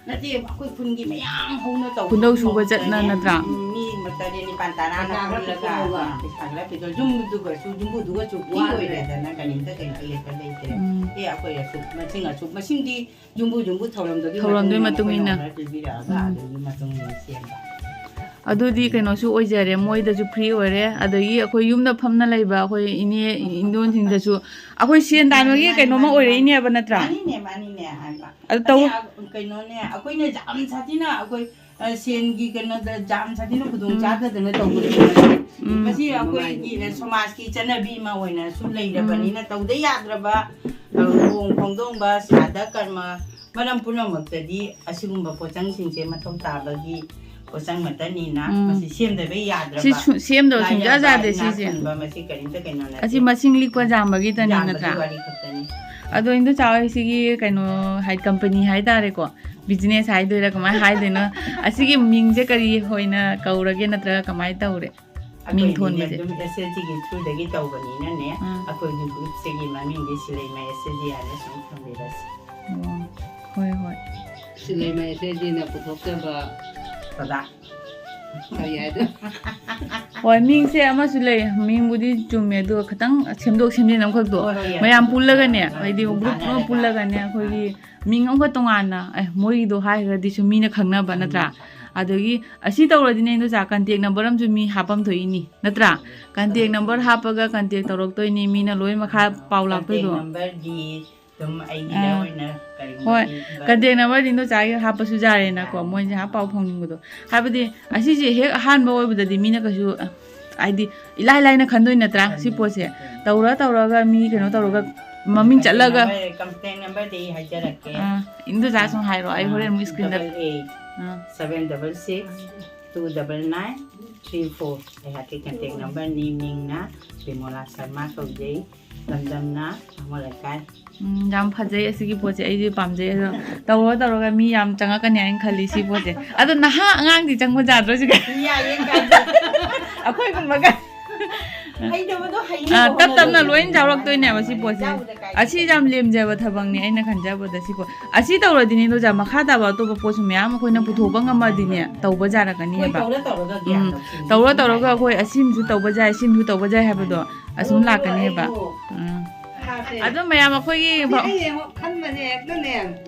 ꯅꯠꯇꯦ, ꯑꯩꯈꯣꯏ ꯈꯨꯟꯒꯤ ꯃꯌꯥꯝ ꯍꯧꯅ ꯇꯧꯕ ꯈꯨꯟꯗꯧ ꯁꯨꯕ ꯃꯍꯨꯠꯇꯅꯦ, ꯆꯠꯅ ꯅꯠꯇ꯭ꯔꯥ? ꯎꯝ, ꯃꯤ ꯇꯔꯦꯠ ꯅꯤꯄꯥꯜ ꯇꯔꯥꯅ ꯄꯩꯁꯥ ꯈꯔ ꯄꯨꯜꯂꯒ, ꯄꯨꯊꯣꯛꯑꯒ꯫ ꯑꯥ, ꯄꯩꯁꯥ ꯈꯔ ꯄꯤꯊꯣꯛ, ꯌꯨꯝꯗꯨꯒꯁꯨ, ꯌꯨꯝꯕꯨꯗꯨꯒꯁꯨ ꯐ꯭ꯔꯤ ꯋꯥꯗ꯭ꯔꯦ꯫ ꯑꯣꯏꯔꯦꯗꯅ, ꯀꯔꯤꯝꯇ ꯀꯩꯅꯣ ꯑꯌꯦꯠꯄ ꯂꯩꯇ꯭ꯔꯦ꯫ ꯎꯝ꯫ ꯑꯦ, ꯑꯩꯈꯣꯏ ꯑꯁꯨꯛ ꯃꯁꯤꯡ ꯑꯁꯨꯛ, ꯃꯁꯤꯡꯗꯤ ꯌꯨꯝꯕꯨ ꯌꯨꯝꯕꯨ ꯊꯧꯔꯝꯗꯨꯒꯤ ꯊꯧꯔꯝꯗꯨꯒꯤ ꯃꯇꯨꯡ ꯃꯇꯨꯡ ꯏꯟꯅ ꯏꯟꯅ꯫ ꯈꯔ ꯄꯤꯕꯤꯔꯛꯑꯒ, ꯎꯝ꯫ ꯑꯗꯨꯒꯤ ꯃꯇꯨꯡ ꯏꯟꯅ ꯁꯦꯝꯕ꯫ ꯑꯗꯨꯗꯤ ꯀꯩꯅꯣꯁꯨ ꯑꯣꯏꯖꯔꯦ, ꯃꯣꯏꯗꯁꯨ ꯐ꯭ꯔꯤ ꯑꯣꯏꯔꯦ, ꯑꯗꯒꯤ ꯑꯩꯈꯣꯏ ꯌꯨꯝꯗ ꯐꯝꯅ ꯂꯩꯕ ꯑꯩꯈꯣꯏ ꯏꯅꯦ ꯏꯟꯗꯣꯟꯁꯤꯡꯗꯁꯨ ꯑꯩꯈꯣꯏ ꯁꯦꯟ ꯇꯥꯟꯕꯒꯤ ꯃꯥꯅꯤ, ꯀꯩꯅꯣꯝꯃ ꯃꯥꯅꯤ, ꯑꯣꯏꯔꯦ, ꯃꯥꯅꯤ꯫ ꯏꯅꯦꯕ ꯅꯠꯇ꯭ꯔꯥ? ꯃꯥꯅꯤꯅꯦ, ꯃꯥꯅꯤꯅꯦ ꯍꯥꯏꯕ꯫ ꯑꯗꯨ ꯇꯧ- ꯑꯗꯩ, ꯑ, ꯀꯩꯅꯣꯅꯦ, ꯑꯩꯈꯣꯏꯅ ꯌꯥꯝ ꯁꯥꯊꯤꯅ ꯑꯩꯈꯣꯏ, ꯑ, ꯁꯦꯟꯒꯤ ꯀꯩꯅꯣꯗ ꯌꯥꯝ ꯁꯥꯊꯤꯅ ꯈꯨꯗꯣꯡ ꯎꯝ꯫ ꯆꯥꯗꯗꯅ ꯇꯧꯕꯅꯦꯕ꯫ ꯎꯝ꯫ ꯃꯁꯤ ꯑꯩꯈꯣꯏꯒꯤ ꯁꯃꯥꯖꯀꯤ ꯆꯠꯅꯕꯤ ꯑꯃ ꯑꯣꯏꯅꯁꯨ ꯂꯩꯔꯕꯅꯤꯅ, ꯇꯧꯗ ꯌꯥꯗ꯭ꯔꯕ, ꯑ, ꯂꯨꯍꯣꯡ ꯈꯣꯡꯗꯣꯡꯕ, ꯁ꯭ꯔꯥꯗ ꯀꯔꯃ, ꯃꯔꯝ ꯄꯨꯝꯅꯃꯛꯇꯗꯤ ꯑꯁꯤꯒꯨꯝꯕ ꯄꯣꯠꯆꯪꯁꯤꯡꯁꯦ ꯃꯊꯧ ꯇꯥꯕꯒꯤ ꯄꯣꯠꯆꯪ ꯃꯇꯅꯤꯅ, ꯎꯝ꯫ ꯃꯁꯤ ꯁꯦꯝꯗꯕ ꯌꯥꯗ꯭ꯔꯕ꯫ ꯁꯤ ꯁꯨ-, ꯁꯦꯝꯗꯕ ꯁꯨꯡꯌꯥ ꯂꯥꯏꯔꯕ, ꯌꯥꯗꯦ ꯏꯅꯥꯛ ꯁꯤꯁꯦ꯫ ꯈꯨꯟꯕ, ꯃꯁꯤ ꯀꯔꯤꯝꯇ ꯀꯩꯅꯣ ꯅꯠꯇꯦ꯫ ꯑꯁꯤ ꯃꯁꯤꯡ ꯂꯤꯛꯄ ꯌꯥꯝꯕꯒꯤꯗꯅꯤ ꯌꯥꯝꯕꯒꯤ ꯅꯠꯇ꯭ꯔꯥ? ꯋꯥꯔꯤ ꯈꯛꯇꯅꯤ꯫ ꯑꯗꯣ ꯏꯟꯗꯣ ꯆꯥ ꯍꯣꯏ ꯁꯤꯒꯤ ꯀꯩꯅꯣ ꯍꯥꯏ, ꯀꯝꯄꯅꯤ ꯍꯥꯏꯇꯥꯔꯦꯀꯣ, ꯕꯤꯖꯤꯅꯦꯁ ꯍꯥꯏꯗꯣꯏꯔꯥ ꯀꯃꯥꯏꯅ ꯍꯥꯏꯗꯣꯏꯅꯣ, ꯑꯁꯤꯒꯤ ꯃꯤꯡꯁꯦ ꯀꯔꯤ ꯑꯣꯏꯅ ꯀꯧꯔꯒꯦ ꯅꯠꯇ꯭ꯔꯒ ꯀꯃꯥꯏꯅ ꯇꯧꯔꯦ? ꯃꯤꯡ ꯑꯩꯈꯣꯏꯒꯤꯗꯤ ꯊꯣꯟꯕꯁꯦ꯫ ꯑꯗꯨꯝ ꯑꯦꯁ ꯑꯦꯁ ꯖꯤꯒꯤ ꯊ꯭ꯔꯨꯗꯒꯤ ꯇꯧꯕꯅꯤꯅꯅꯦ, ꯎꯝ꯫ ꯑꯩꯈꯣꯏꯒꯤ ꯒ꯭ꯔꯨꯞꯁꯤꯒꯤ ꯃꯃꯤꯡꯗꯤ ꯁꯤꯂꯩꯃ ꯑꯦꯁ ꯑꯦꯁ ꯖꯤ ꯍꯥꯏꯅ ꯁꯨꯝ ꯊꯝꯕꯤꯔꯁꯤ꯫ ꯑꯣ, ꯍꯣꯏ, ꯍꯣꯏ꯫ ꯁꯤꯂꯩꯃ ꯑꯦꯁ ꯑꯦꯁ ꯖꯤꯅ ꯄꯨꯊꯣꯛꯆꯕ ꯄ꯭ꯔꯗꯛ꯫ ꯀꯔꯤ ꯍꯥꯏꯗꯣ? ꯍꯣꯏ, ꯃꯤꯡꯁꯦ ꯑꯃꯁꯨ ꯂꯩ, ꯃꯤꯡꯕꯨꯗꯤ ꯆꯨꯝꯃꯦ, ꯑꯗꯨꯒ ꯈꯤꯇꯪ ꯁꯦꯝꯗꯣꯛ ꯁꯦꯝꯖꯤꯟ ꯑꯃꯈꯛꯇꯣ ꯍꯣꯏ, ꯍꯣꯏ, ꯌꯥꯏ꯫ ꯃꯌꯥꯝ ꯄꯨꯜꯂꯒꯅꯦ, ꯑꯥ, ꯍꯥꯏꯗꯤ ꯒ꯭ꯔꯨꯞ ꯑꯃ ꯇꯥꯟꯅꯔꯒ꯫ ꯄꯨꯜꯂꯒꯅꯦ, ꯑꯩꯈꯣꯏꯒꯤ ꯃꯤꯡ ꯑꯃꯈꯛ ꯇꯣꯉꯥꯟꯅ, ꯑꯦ, ꯃꯣꯏꯒꯤꯗꯣ ꯍꯥꯏꯈ꯭ꯔꯗꯤ ꯁꯨꯝ ꯃꯤꯅ ꯈꯪꯅꯕ ꯅꯠꯇ꯭ꯔꯥ? ꯑꯗꯒꯤ ꯑꯁꯤ ꯇꯧꯔꯗꯤꯅꯦ ꯏꯟꯗꯣꯆꯥ, ꯀꯟꯇꯦꯛ ꯅꯝꯕꯔ ꯑꯃꯁꯨ ꯃꯤ ꯍꯥꯞꯐꯝ ꯊꯣꯛꯏꯅꯤ, ꯅꯠꯇ꯭ꯔꯥ? ꯀꯟꯇꯦꯛ ꯅꯝꯕꯔ ꯍꯥꯞꯄꯒ ꯀꯟꯇꯦꯛ ꯇꯧꯔꯛꯇꯣꯏꯅꯤ, ꯃꯤꯅ ꯂꯣꯏ ꯃꯈꯥ ꯄꯥꯎ ꯂꯥꯛꯇꯣꯏꯗꯣ꯫ ꯀꯟꯇꯦꯛ ꯅꯝꯕꯔꯗꯤ ꯑꯗꯨꯝ ꯑꯩꯒꯤꯗ ꯑꯥ꯫ ꯑꯣꯏꯅ ꯀꯔꯤꯒꯨꯝꯕ ꯍꯣꯏ, ꯄꯤꯕ ꯀꯟꯇꯦꯛ ꯅꯝꯕꯔꯗꯤ ꯏꯟꯗꯣꯆꯥꯒꯤ ꯍꯥꯞꯄꯁꯨ ꯌꯥꯔꯦꯅꯀꯣ, ꯃꯣꯏꯁꯦ ꯍꯥꯞ ꯄꯥꯎ ꯐꯥꯎꯅꯤꯡꯕꯗꯣ꯫ ꯍꯥꯏꯕꯗꯤ ꯑꯁꯤꯁꯦ ꯍꯦꯛ ꯑꯍꯥꯟꯕ ꯑꯣꯏꯕꯗꯗꯤ ꯃꯤꯅ ꯀꯩꯁꯨ, ꯍꯥꯏꯗꯤ, ꯏꯂꯥꯏ ꯂꯥꯏꯅ ꯈꯟꯗꯣꯏ ꯅꯠꯇ꯭ꯔꯥ ꯁꯤ ꯄꯣꯠꯁꯦ? ꯇꯧꯔ ꯇꯧꯔꯒ ꯃꯤ ꯀꯩꯅꯣ ꯇꯧꯔꯒ ꯃꯃꯤꯡ ꯆꯠꯂꯒ ꯀꯝꯄ꯭ꯂꯦꯟ ꯅꯝꯕꯔꯗꯤ ꯑꯩ ꯍꯥꯏꯖꯔꯛꯀꯦ꯫ ꯑꯥ, ꯏꯟꯗꯣꯆꯥ ꯁꯨꯝ ꯍꯥꯏꯔꯣ, ꯑꯩ ꯍꯣꯔꯦꯟ ꯑꯃꯨꯛ ꯁ꯭ꯀ꯭ꯔꯤꯟꯗ double eight ah, seven double six two double nine three four. ꯑꯩꯍꯥꯛꯀꯤ ꯀꯟꯇꯦꯛ ꯅꯝꯕꯔꯅꯤ꯫ ꯃꯤꯡꯅ ꯕꯤꯃꯣꯂꯥ ꯁꯔꯃ ꯀꯧꯖꯩ꯫ ꯂꯝꯗꯝꯅ ꯕꯥꯃꯣꯟ ꯂꯩꯀꯥꯏ꯫ ꯎꯝ, ꯌꯥꯝ ꯐꯖꯩ ꯑꯁꯤꯒꯤ ꯄꯣꯠꯁꯦ, ꯑꯩꯁꯨ ꯄꯥꯝꯖꯩ꯫ ꯑꯗꯣ ꯇꯧꯔ ꯇꯧꯔꯒ ꯃꯤ ꯌꯥꯝ ꯆꯪꯉꯛꯀꯅꯤ ꯍꯥꯏꯅ ꯈꯜꯂꯤ ꯁꯤ ꯄꯣꯠꯁꯦ꯫ ꯑꯗꯣ ꯅꯍꯥ ꯑꯉꯥꯡꯗꯤ ꯆꯪꯕ ꯌꯥꯗ꯭ꯔꯣ ꯁꯤꯒ? ꯌꯥꯏꯌꯦ, ꯀꯥꯏꯗꯦ꯫ ꯑꯩꯈꯣꯏꯒꯨꯝꯕꯒ ꯍꯩꯇꯕꯗꯣ ꯑꯥ, ꯍꯩꯅꯕ ꯇꯞ ꯇꯞꯅ ꯍꯣꯠꯅꯗꯣꯏꯅꯦ꯫ ꯂꯣꯏ ꯆꯥꯎꯔꯛꯇꯣꯏꯅꯦꯕ ꯁꯤ ꯄꯣꯠꯁꯦ꯫ ꯌꯥꯎꯕꯗ ꯀꯥꯏꯗꯦ꯫ ꯑꯁꯤ ꯌꯥꯝ ꯂꯦꯝꯖꯕ ꯊꯕꯛꯅꯤ ꯑꯩꯅ ꯈꯟꯖꯕꯗ꯫ ꯁꯤ ꯄꯣꯠ ꯑꯁꯤ ꯇꯧꯔꯗꯤꯅꯦ ꯏꯟꯗꯣꯆꯥ, ꯃꯈꯥ ꯇꯥꯕ ꯑꯇꯣꯞꯄ ꯄꯣꯠꯁꯨ ꯃꯌꯥꯝ ꯑꯩꯈꯣꯏꯅ ꯄꯨꯊꯣꯛꯄ ꯉꯝꯃꯗꯤꯅꯦ, ꯇꯧꯕ ꯑꯩꯈꯣꯏ ꯌꯥꯔꯛꯀꯅꯤꯕ꯫ ꯇꯧꯔ ꯇꯧꯔꯒ ꯒ꯭ꯌꯥꯟ ꯎꯝ, ꯂꯧꯁꯤꯟꯕ ꯇꯧꯔ ꯍꯥꯏꯕ꯫ ꯇꯧꯔꯒ ꯑꯩꯈꯣꯏ ꯑꯁꯤꯃꯁꯨ ꯇꯧꯕ ꯌꯥꯏ, ꯁꯤꯃꯁꯨ ꯇꯧꯕ ꯌꯥꯏ ꯍꯥꯏꯕꯗꯣ ꯑꯁꯨꯝ ꯑꯗꯨꯒ ꯂꯥꯛꯀꯅꯦꯕ꯫ ꯑꯩꯕꯨ ꯎꯝ꯫ ꯍꯥꯞꯄꯦ꯫ ꯑꯗꯨꯝ ꯃꯌꯥꯝ ꯑꯩꯈꯣꯏꯒꯤ ꯁꯤ ꯚ- ꯑꯩ ꯌꯦꯡꯉꯣ ꯈꯟꯕꯁꯦ ꯍꯦꯛꯇꯅꯦ꯫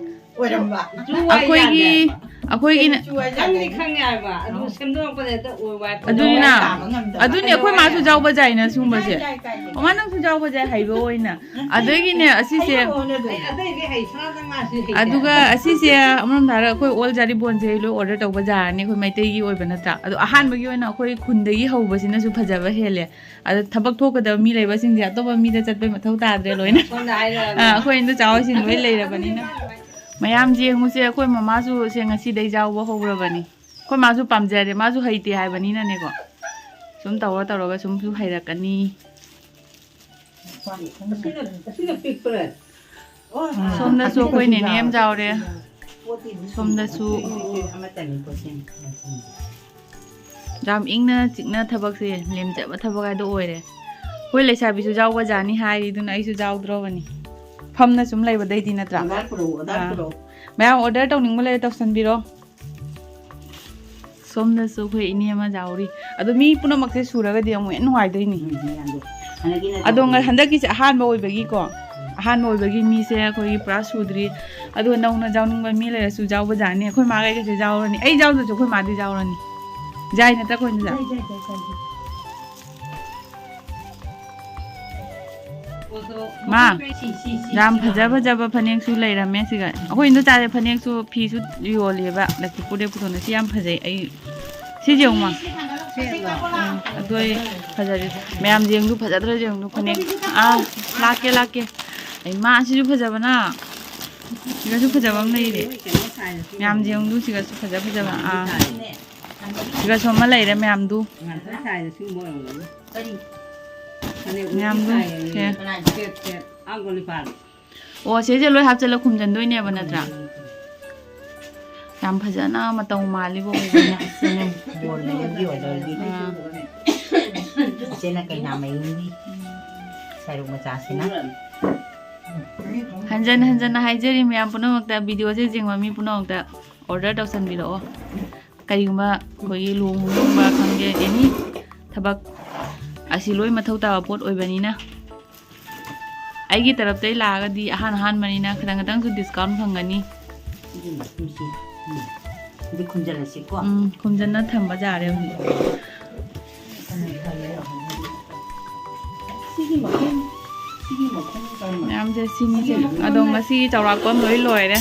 ꯑꯣꯏꯔꯝꯕ꯫ ꯖꯨ ꯍꯥꯏ ꯑꯩꯈꯣꯏꯒꯤ ꯌꯥꯗꯦꯕ꯫ ꯑꯩꯈꯣꯏꯒꯤꯅ ꯖꯨ ꯍꯥꯏ ꯈꯪꯗꯤ ꯌꯥꯗꯦꯕ꯫ ꯈꯪꯉꯦ ꯍꯥꯏꯕ ꯑꯗꯨ ꯁꯦꯝꯗꯣꯔꯛꯄꯗ ꯍꯦꯛꯇ ꯑꯣꯏ ꯋꯥꯏ ꯑꯗꯨꯅꯤꯅ ꯇꯥꯕ ꯉꯝꯗꯕ꯫ ꯑꯗꯨꯅꯤ ꯑꯩꯈꯣꯏ ꯃꯥꯁꯨ ꯖꯥꯎꯕ ꯖꯥꯏꯅ ꯁꯤꯒꯨꯝꯕꯁꯦ꯫ ꯀꯥꯏ, ꯀꯥꯏ, ꯀꯥꯏ, ꯀꯥꯏ꯫ ꯑꯃ ꯅꯪꯁꯨ ꯖꯥꯎꯕ ꯖꯥꯏ ꯍꯩꯕ ꯑꯣꯏꯅ꯫ ꯑꯗꯒꯤꯅꯦ ꯑꯁꯤꯁꯦ ꯑꯩꯅ ꯍꯣꯠꯅꯗꯣꯏꯅꯦ꯫ ꯑꯩ ꯑꯇꯩꯗꯤ ꯍꯩ ꯁꯅꯥꯗ ꯉꯥꯁꯨ ꯍꯩ ꯑꯗꯨꯒ ꯑꯁꯤꯁꯦ ꯑꯃꯔꯣꯝꯗ ꯍꯥꯏꯔꯒ ꯑꯩꯈꯣꯏ ꯑꯣꯜ ꯖꯥꯔꯤꯕꯣꯟꯁꯦ ꯂꯣꯏ ꯑꯣꯔꯗꯔ ꯇꯧꯕ ꯖꯥꯔꯅꯤ, ꯑꯩꯈꯣꯏ ꯃꯩꯇꯩꯒꯤ ꯑꯣꯏꯕ ꯅꯠꯇ꯭ꯔꯥ? ꯑꯗꯣ ꯑꯍꯥꯟꯕꯒꯤ ꯑꯣꯏꯅ ꯑꯩꯈꯣꯏ ꯈꯨꯟꯗꯒꯤ ꯍꯧꯕꯁꯤꯅꯁꯨ ꯐꯖꯕ ꯍꯦꯜꯂꯦ꯫ ꯑꯗꯣ ꯊꯕꯛ ꯊꯣꯛꯀꯗꯕ ꯃꯤ ꯂꯩꯕꯁꯤꯡꯁꯦ ꯑꯇꯣꯞꯄ ꯃꯤꯗ ꯆꯠꯄꯩ ꯃꯊꯧ ꯇꯥꯗ꯭ꯔꯦ ꯂꯣꯏꯅ꯫ ꯁꯣꯝꯗ ꯍꯥꯏꯔꯒ ꯑꯥ, ꯑꯩꯈꯣꯏ ꯏꯟꯗꯣꯆꯥ ꯍꯣꯏꯁꯤꯡ ꯂꯣꯏ ꯂꯩꯔꯕꯅꯤꯅ꯫ ꯃꯌꯥꯝ ꯌꯦꯡꯉꯨꯁꯦ, ꯑꯩꯈꯣꯏ ꯃꯃꯥꯁꯨ ꯁꯦ ꯉꯁꯤꯗꯩ ꯖꯥꯎꯕ ꯍꯧꯔꯕꯅꯤ꯫ ꯑꯩꯈꯣꯏ ꯃꯥꯁꯨ ꯄꯥꯝꯖꯔꯦ, ꯃꯥꯁꯨ ꯍꯩꯇꯦ ꯍꯥꯏꯕꯅꯤꯅꯅꯦꯀꯣ꯫ ꯁꯨꯝ ꯇꯧꯔ ꯇꯧꯔꯒ ꯁꯨꯝꯁꯨ ꯍꯩꯔꯛꯀꯅꯤ꯫ ꯑꯁꯤꯅ ꯑꯁꯤꯅ ꯄꯤꯛꯄ꯭ꯔꯥ? ꯁꯣꯝꯗꯁꯨ ꯑꯩꯈꯣꯏ ꯅꯦꯅꯦ ꯑꯃ ꯌꯥꯎꯔꯦ꯫ ꯁꯣꯝꯗꯁꯨ ꯑꯃꯠꯇꯅꯤ ꯄꯣꯠꯁꯦ꯫ ꯌꯥꯝ ꯏꯪꯅ ꯆꯤꯛꯅ ꯊꯕꯛꯁꯦ ꯂꯦꯝꯖꯕ ꯊꯕꯛ ꯍꯥꯏꯗꯣ ꯑꯣꯏꯔꯦ꯫ ꯑꯩꯈꯣꯏ ꯂꯩꯁꯥꯕꯤꯁꯨ ꯌꯥꯎꯕ ꯖꯥꯅꯤ ꯍꯥꯏꯔꯤ, ꯑꯗꯨꯅ ꯑꯩꯁꯨ ꯌꯥꯎꯗ꯭ꯔꯣꯕꯅꯤ꯫ ꯐꯝꯅ ꯁꯨꯝ ꯂꯩꯕꯗꯩꯗꯤ ꯅꯠꯇ꯭ꯔꯥ? ꯑꯣꯗꯔ ꯄꯨꯔꯛꯎ, ꯑꯣꯗꯔ ꯑꯥ꯫ ꯄꯨꯔꯛꯎ꯫ ꯃꯌꯥꯝ ꯑꯣꯔꯗꯔ ꯇꯧꯅꯤꯡꯕ ꯂꯩꯔ ꯇꯧꯁꯟꯕꯤꯔꯣ꯫ ꯁꯣꯝꯗꯁꯨ ꯑꯩꯈꯣꯏ ꯏꯅꯦ ꯑꯃ ꯌꯥꯎꯔꯤ꯫ ꯑꯗꯣ ꯃꯤ ꯄꯨꯝꯅꯃꯛꯁꯦ ꯁꯨꯔꯒꯗꯤ ꯑꯃꯨꯛ ꯍꯦꯟꯅ ꯅꯨꯡꯉꯥꯏꯗꯣꯏꯅꯤ꯫ ꯎꯝ, ꯃꯌꯥꯝꯗꯣ꯫ ꯍꯟꯗꯛꯀꯤꯅ ꯑꯗꯣ ꯉ- ꯇꯧꯕꯅꯦ꯫ ꯍꯟꯗꯛꯀꯤꯁꯦ ꯑꯍꯥꯟꯕ ꯑꯣꯏꯕꯒꯤꯀꯣ꯫ ꯑꯍꯥꯟꯕ ꯑꯣꯏꯕꯒꯤ ꯃꯤꯁꯦ ꯑꯩꯈꯣꯏꯒꯤ ꯄꯨꯔꯥ ꯁꯨꯗ꯭ꯔꯤ꯫ ꯑꯗꯨꯒ ꯅꯧꯅ ꯌꯥꯎꯅꯤꯡꯕ ꯃꯤ ꯂꯩꯔꯁꯨ ꯌꯥꯎꯕ ꯌꯥꯅꯤ꯫ ꯑꯩꯈꯣꯏ ꯃꯥꯒ ꯑꯩꯒꯁꯦ ꯌꯥꯎꯔꯅꯤ꯫ ꯑꯩ ꯌꯥꯎꯗ꯭ꯔꯁꯨ ꯑꯩꯈꯣꯏ ꯃꯥꯗꯤ ꯌꯥꯎꯔꯅꯤ꯫ ꯌꯥꯏ ꯅꯠꯇ꯭ꯔꯥ ꯑꯩꯈꯣꯏꯅ? ꯃꯥ, ꯌꯥꯝ ꯐꯖ ꯐꯖꯕ ꯐꯅꯦꯛꯁꯨ ꯂꯩꯔꯝꯃꯦ ꯁꯤꯒ꯫ ꯑꯩꯈꯣꯏ ꯏꯟꯗꯣꯆꯥꯁꯦ ꯐꯅꯦꯛꯁꯨ, ꯐꯤꯁꯨ ꯌꯣꯜꯂꯦꯕ ꯂꯛꯈꯤꯄꯨꯔꯗꯩ ꯄꯨꯊꯣꯛꯅ꯫ ꯁꯤ ꯌꯥꯝ ꯐꯖꯩ꯫ ꯑꯩ ꯁꯤꯁꯦ ꯌꯦꯡꯉꯨ ꯃꯥ꯫ ꯎꯝ, ꯑꯗꯨ ꯑꯩ ꯐꯖꯔꯦ꯫ ꯃꯌꯥꯝ ꯌꯦꯡꯗꯨ ꯐꯖꯗ꯭ꯔꯥ ꯌꯦꯡꯗꯨ ꯐꯅꯦꯛ꯫ ꯑꯥ, ꯂꯥꯛꯀꯦ, ꯂꯥꯛꯀꯦ꯫ ꯑꯩ ꯃꯥ ꯁꯤꯁꯨ ꯐꯖꯕꯅ꯫ ꯁꯤꯒꯁꯨ ꯐꯖꯕ ꯑꯃ ꯂꯩꯔꯦ꯫ ꯃꯌꯥꯝ ꯌꯦꯡꯗꯨ ꯁꯤꯒꯁꯨ ꯐꯖ ꯐꯖꯕ꯫ ꯑꯥ, ꯁꯤꯒꯁꯨ ꯑꯃ ꯂꯩꯔꯦ ꯃꯌꯥꯝꯗꯨ꯫ ꯃꯌꯥꯝꯗꯨ ꯁꯦ꯫ ꯑꯣ, ꯁꯤꯁꯦ ꯂꯣꯏ ꯍꯥꯞꯆꯤꯜꯂ ꯈꯨꯝꯖꯟꯗꯣꯏꯅꯦꯕ ꯅꯠꯇ꯭ꯔꯥ? ꯌꯥꯝ ꯐꯖꯅ ꯃꯇꯧ ꯃꯥꯜꯂꯤꯕ ꯎꯕꯗ꯫ ꯁꯤꯅ ꯕꯣꯔ ꯃꯌꯨꯝꯒꯤ ꯑꯣꯏꯗꯧꯔꯤꯗꯤ꯫ ꯑꯥ꯫ ꯏꯆꯦꯅ ꯀꯩꯅꯥ ꯃꯌꯨꯝꯒꯤ ꯁꯥꯏꯔꯨꯛ ꯃꯆꯥꯁꯤꯅ꯫ ꯍꯟꯖꯟ ꯍꯟꯖꯟꯅ ꯍꯥꯏꯖꯔꯤ ꯃꯌꯥꯝ ꯄꯨꯝꯅꯃꯛꯇ, ꯚꯤꯗꯤꯑꯣꯁꯦ ꯌꯦꯡꯕ ꯃꯤ ꯄꯨꯝꯅꯃꯛꯇ ꯑꯣꯔꯗꯔ ꯇꯧꯁꯟꯕꯤꯔꯛꯑꯣ꯫ ꯀꯔꯤꯒꯨꯝꯕ ꯑꯩꯈꯣꯏꯒꯤ ꯂꯨꯍꯣꯡꯕ ꯈꯪꯗꯦ, ꯑꯦꯅꯤ ꯊꯕꯛ ꯑꯁꯤ ꯂꯣꯏ ꯃꯊꯧ ꯇꯥꯕ ꯄꯣꯠ ꯑꯣꯏꯕꯅꯤꯅ꯫ ꯑꯩꯒꯤ ꯇꯔꯞꯇꯩ ꯂꯥꯛꯑꯒꯗꯤ ꯑꯍꯥꯟ ꯑꯍꯥꯟꯕꯅꯤꯅ ꯈꯤꯇꯪ ꯈꯤꯇꯪꯁꯨ ꯗꯤꯁꯀꯥꯎꯟ ꯐꯪꯒꯅꯤ꯫ ꯑꯗꯨꯅ ꯈꯨꯝꯁꯤ꯫ ꯎꯝ꯫ ꯑꯗꯨ ꯈꯨꯝꯖꯤꯜꯂꯁꯤꯀꯣ꯫ ꯎꯝ, ꯈꯨꯝꯖꯤꯟꯅ ꯊꯝꯕ ꯌꯥꯔꯦ ꯍꯧꯖꯤꯛ꯫ ꯁꯤꯒꯤ ꯃꯈꯨꯝ, ꯁꯤꯒꯤ ꯃꯈꯨꯝ ꯀꯔꯝꯕ? ꯃꯌꯥꯝꯁꯦ ꯁꯤꯅꯤꯁꯦ꯫ ꯑꯗꯣ ꯉꯁꯤꯒꯤ ꯆꯥꯎꯔꯥꯛꯄ ꯑꯃ ꯂꯣꯏ ꯂꯣꯏꯔꯦ꯫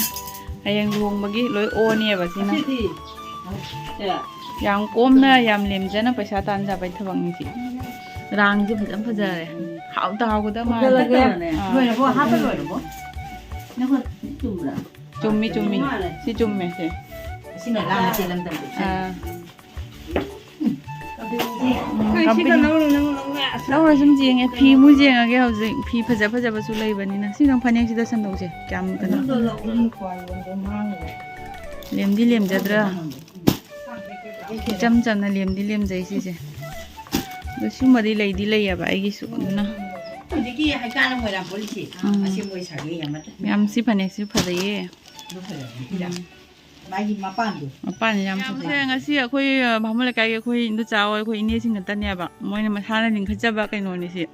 ꯍꯌꯦꯡ ꯂꯨꯍꯣꯡꯕꯒꯤ ꯂꯣꯏ ꯑꯣꯅꯦꯕ ꯁꯤꯅ꯫ ꯑꯁꯤꯗꯤ? ꯁꯦ꯫ ꯌꯥꯝ ꯀꯣꯝꯅ, ꯌꯥꯝ ꯂꯦꯝꯖꯅ ꯄꯩꯁꯥ ꯇꯥꯟꯖꯕꯩ ꯊꯕꯛꯅꯤ ꯁꯤ꯫ ꯔꯥꯡꯁꯦ ꯐꯖꯅ ꯐꯖꯔꯦ꯫ ꯍꯥꯎꯇ ꯍꯥꯎꯒꯗꯕ ꯃꯥꯜꯂꯦ꯫ ꯐꯖꯔꯦ꯫ ꯑꯥ꯫ ꯂꯣꯏꯔꯕꯣ? ꯍꯥꯞꯄ ꯂꯣꯏꯔꯕꯣ? ꯅꯈꯣꯏ ꯆꯨꯝꯕ꯭ꯔꯥ? ꯆꯨꯝꯃꯤ, ꯆꯨꯝꯃꯤ꯫ ꯃꯥꯜꯂꯦ꯫ ꯁꯤ ꯆꯨꯝꯃꯦ, ꯁꯦ꯫ ꯑꯁꯤꯅ ꯂꯥꯡꯕ ꯆꯦꯜꯂꯝꯗꯕꯗꯣ꯫ ꯑꯥ꯫ ꯎꯝ, ꯀꯩ ꯁꯤꯒ company꯫ ꯂꯧꯔꯨ, ꯅꯪ ꯂꯧꯔꯨ, ꯑꯁ꯫ ꯂꯧꯔ ꯁꯨꯝ ꯌꯦꯡꯉꯦ꯫ ꯐꯤ ꯑꯃꯨꯛ ꯌꯦꯡꯉꯒꯦ ꯍꯧꯖꯤꯛ꯫ ꯐꯤ ꯐꯖ ꯐꯖꯕꯁꯨ ꯂꯩꯕꯅꯤꯅ꯫ ꯁꯤ ꯅꯪ ꯐꯅꯦꯛꯁꯤꯗ ꯁꯟꯗꯧꯁꯦ꯫ ꯀꯌꯥꯝ ꯀꯩꯅꯣ? ꯑꯗꯨꯗꯣ ꯂꯧꯔꯨ, ꯀ꯭ꯋꯥ ꯌꯣꯟꯕ ꯃꯥꯡꯉꯨꯔꯦ꯫ ꯂꯦꯝꯗꯤ ꯂꯦꯝꯖꯗ꯭ꯔꯥ? ꯏꯆꯝ ꯆꯝꯅ ꯂꯦꯝꯗꯤ ꯂꯦꯝꯖꯩ ꯁꯤꯁꯦ꯫ ꯑꯗꯣ ꯁꯤꯒꯨꯝꯕꯗꯤ ꯂꯩꯗꯤ ꯂꯩꯌꯦꯕ ꯑꯩꯒꯤꯁꯨ꯫ ꯑꯗꯨꯅ ꯍꯧꯖꯤꯛꯀꯤ ꯍꯩꯀꯥꯅ ꯃꯣꯏꯔꯥꯡ ꯄꯣꯂꯤꯁꯤ꯫ ꯎꯝ꯫ ꯑꯁꯤ ꯃꯣꯏ ꯁꯥꯒꯦ ꯌꯥꯝ ꯅꯠꯇꯦ꯫ ꯌꯥꯝ ꯁꯤ ꯐꯅꯦꯛꯁꯤ ꯐꯖꯩꯌꯦ꯫ ꯑꯗꯨ ꯐꯖꯕꯅꯤ꯫ ꯎꯝ꯫ ꯃꯥꯒꯤ ꯃꯄꯥꯟꯗꯣ꯫ ꯃꯄꯥꯟꯁꯦ ꯌꯥꯝ ꯐꯖꯩ꯫ ꯌꯥꯝꯁꯦ ꯉꯁꯤ ꯑꯩꯈꯣꯏ, ꯑ, ꯚꯥꯃꯣꯟ ꯂꯩꯀꯥꯏꯒꯤ ꯑꯩꯈꯣꯏ ꯏꯟꯗꯣꯆꯥ ꯍꯣꯏ, ꯑꯩꯈꯣꯏ ꯏꯅꯦꯁꯤꯡ ꯈꯛꯇꯅꯦꯕ꯫ ꯃꯣꯏꯅ ꯃꯁꯥꯅ ꯂꯤꯡꯈꯠꯆꯕ ꯀꯩꯅꯣꯅꯤ ꯁꯤ꯫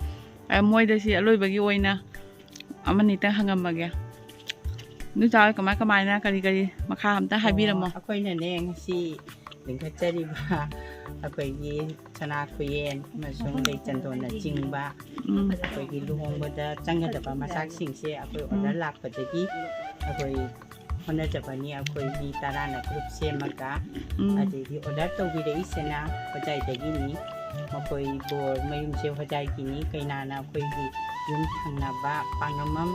ꯑ, ꯃꯣꯏꯗ ꯁꯤ ꯑꯂꯣꯏꯕꯒꯤ ꯑꯣꯏꯅ ꯑꯃꯅꯤꯇꯪ ꯍꯪꯉꯝꯃꯒꯦ꯫ ꯏꯗꯣꯝꯆꯥ ꯍꯣꯏ ꯀꯃꯥꯏ ꯀꯃꯥꯏꯅ, ꯀꯔꯤ ꯀꯔꯤ ꯃꯈꯥ ꯑꯝꯇ ꯍꯥꯏꯕꯤꯔꯝꯃꯣ꯫ ꯑꯣ, ꯑꯩꯈꯣꯏꯅꯅꯦ, ꯉꯁꯤ ꯂꯤꯡꯈꯠꯆꯔꯤꯕ ꯑꯩꯈꯣꯏꯒꯤ ꯁꯅꯥ ꯈꯨꯌꯦꯟ ꯑꯃꯁꯨꯡ ꯂꯩ ꯆꯟꯗꯣꯟꯅ ꯆꯤꯡꯕ ꯎꯝ꯫ ꯑꯩꯈꯣꯏꯒꯤ ꯂꯨꯍꯣꯡꯕꯗ ꯆꯪꯒꯗꯕ ꯃꯆꯥꯛꯁꯤꯡꯁꯦ ꯑꯩꯈꯣꯏ ꯎꯝ꯫ ꯑꯣꯔꯗꯔ ꯂꯥꯛꯄꯗꯒꯤ ꯑꯩꯈꯣꯏ ꯍꯣꯠꯅꯖꯕꯅꯤ꯫ ꯑꯩꯈꯣꯏ ꯃꯤ ꯇꯔꯥꯅ ꯒ꯭ꯔꯨꯞ ꯁꯦꯝꯃꯒ ꯎꯝ꯫ ꯑꯗꯩꯗꯤ ꯑꯣꯔꯗꯔ ꯇꯧꯕꯤꯔꯛꯏꯁꯤꯅ ꯍꯣꯖꯥꯏꯗꯒꯤꯅꯤ꯫ ꯃꯈꯣꯏ ꯕꯣꯔ ꯃꯌꯨꯝꯁꯦ ꯍꯣꯖꯥꯏꯒꯤꯅꯤ꯫ ꯀꯩꯅꯥꯅ ꯑꯩꯈꯣꯏꯒꯤ ꯌꯨꯝ ꯊꯪꯅꯕ ꯄꯥꯛꯅꯝꯕꯝ,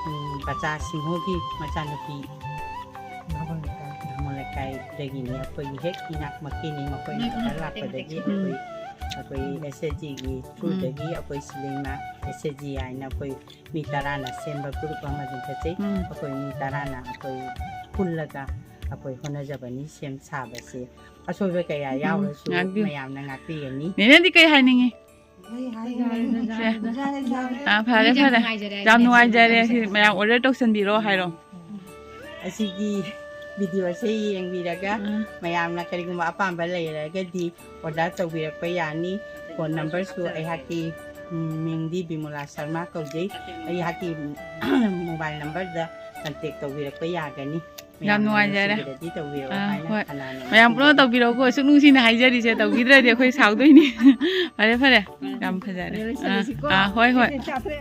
ꯎꯝ, ꯕꯆꯥ ꯁꯤꯡꯍꯒꯤ ꯃꯆꯥꯅꯨꯄꯤ ꯙꯥꯃꯣ ꯂꯩꯀꯥꯏꯗꯒꯤꯅꯤ꯫ ꯑꯩꯈꯣꯏꯒꯤ ꯍꯦꯛ ꯏꯅꯥꯛꯃꯛꯀꯤꯅꯤ꯫ ꯃꯈꯣꯏꯅ ꯑꯣꯔꯗꯔ ꯂꯥꯛꯄꯗꯒꯤ ꯎꯝ꯫ ꯑꯩꯈꯣꯏ, ꯑꯩꯈꯣꯏ ꯑꯦꯁ ꯑꯦꯁ ꯖꯤꯒꯤ ꯎꯝ꯫ ꯊ꯭ꯔꯨꯗꯒꯤ ꯑꯩꯈꯣꯏ ꯁꯤꯂꯩꯃ ꯑꯦꯁ ꯑꯦꯁ ꯖꯤ ꯍꯥꯏꯅ ꯑꯩꯈꯣꯏ ꯃꯤ ꯇꯔꯥꯅ ꯁꯦꯝꯕ ꯒ꯭ꯔꯨꯞ ꯑꯃ ꯂꯤꯡꯈꯠꯆꯩ꯫ ꯎꯝ꯫ ꯑꯩꯈꯣꯏ ꯃꯤ ꯇꯔꯥꯅ ꯑꯩꯈꯣꯏ ꯄꯨꯜꯂꯒ ꯑꯩꯈꯣꯏ ꯍꯣꯠꯅꯖꯕꯅꯤ ꯁꯦꯝ ꯁꯥꯕꯁꯦ꯫ ꯑꯁꯣꯏꯕ ꯀꯌꯥ ꯎꯝ, ꯌꯥꯎꯔꯁꯨ ꯉꯥꯛꯄꯤꯌꯨ꯫ ꯃꯌꯥꯝꯅ ꯉꯥꯛꯄꯤꯒꯅꯤ꯫ ꯅꯦꯅꯦꯗꯤ ꯀꯩ ꯍꯥꯏꯅꯤꯡꯉꯤ? ꯑꯩ ꯍꯥꯏꯅꯤꯡꯉꯤ꯫ ꯁꯦ꯫ ꯑꯥ, ꯐꯔꯦ, ꯌꯥꯝ ꯐꯔꯦ꯫ ꯅꯨꯡꯉꯥꯏꯖꯔꯦ꯫ ꯌꯥꯝ ꯅꯨꯡꯉꯥꯏꯖꯔꯦ꯫ ꯁꯤ ꯃꯌꯥꯝ ꯑꯣꯔꯗꯔ ꯇꯧꯁꯟꯕꯤꯔꯣ ꯍꯥꯏꯔꯣ꯫ ꯑꯁꯤꯒꯤ ꯚꯤꯗꯤꯑꯣꯁꯦ ꯌꯦꯡꯕꯤꯔꯒ ꯎꯝ꯫ ꯃꯌꯥꯝꯅ ꯀꯔꯤꯒꯨꯝꯕ ꯑꯄꯥꯝꯕ ꯂꯩꯔꯒꯗꯤ ꯑꯣꯔꯗꯔ ꯇꯧꯕꯤꯔꯛꯄ ꯌꯥꯅꯤ꯫ ꯐꯣꯟ ꯅꯝꯕꯔꯁꯨ ꯑꯩꯍꯥꯛꯀꯤ, ꯎꯝ, ꯃꯤꯡꯗꯤ ꯕꯤꯃꯣꯂꯥ ꯁꯔꯃ ꯀꯧꯖꯩ꯫ ꯑꯩꯍꯥꯛꯀꯤ ꯃꯣꯕꯥꯏꯜ ꯅꯝꯕꯔꯗ ꯀꯟꯇꯦꯛ ꯇꯧꯕꯤꯔꯛꯄ ꯌꯥꯒꯅꯤ꯫ ꯌꯥꯝ ꯃꯌꯥꯝꯅ ꯅꯨꯡꯉꯥꯏꯖꯔꯦ꯫ ꯅꯨꯡꯁꯤꯕꯤꯔꯗꯤ ꯇꯧꯕꯤꯔꯛꯑꯣ ꯑꯥ, ꯍꯥꯏꯅ ꯍꯣꯏ꯫ ꯀꯅꯥꯅꯣ ꯃꯌꯥꯝ ꯄꯨꯝꯅꯃꯛ ꯅꯨꯡꯁꯤꯕꯤꯔꯗꯤ ꯇꯧꯕꯤꯔꯛꯎꯀꯣ꯫ ꯑꯁꯨꯛ ꯅꯨꯡꯁꯤꯅ ꯍꯥꯏꯖꯔꯤꯁꯦ, ꯇꯧꯕꯤꯗ꯭ꯔꯗꯤ ꯑꯩꯈꯣꯏ ꯁꯥꯎꯗꯣꯏꯅꯤ꯫ ꯐꯔꯦ, ꯐꯔꯦ꯫ ꯌꯥꯝ ꯐꯖꯔꯦ꯫ ꯑꯥ, ꯑꯥ, ꯍꯣꯏ, ꯍꯣꯏ꯫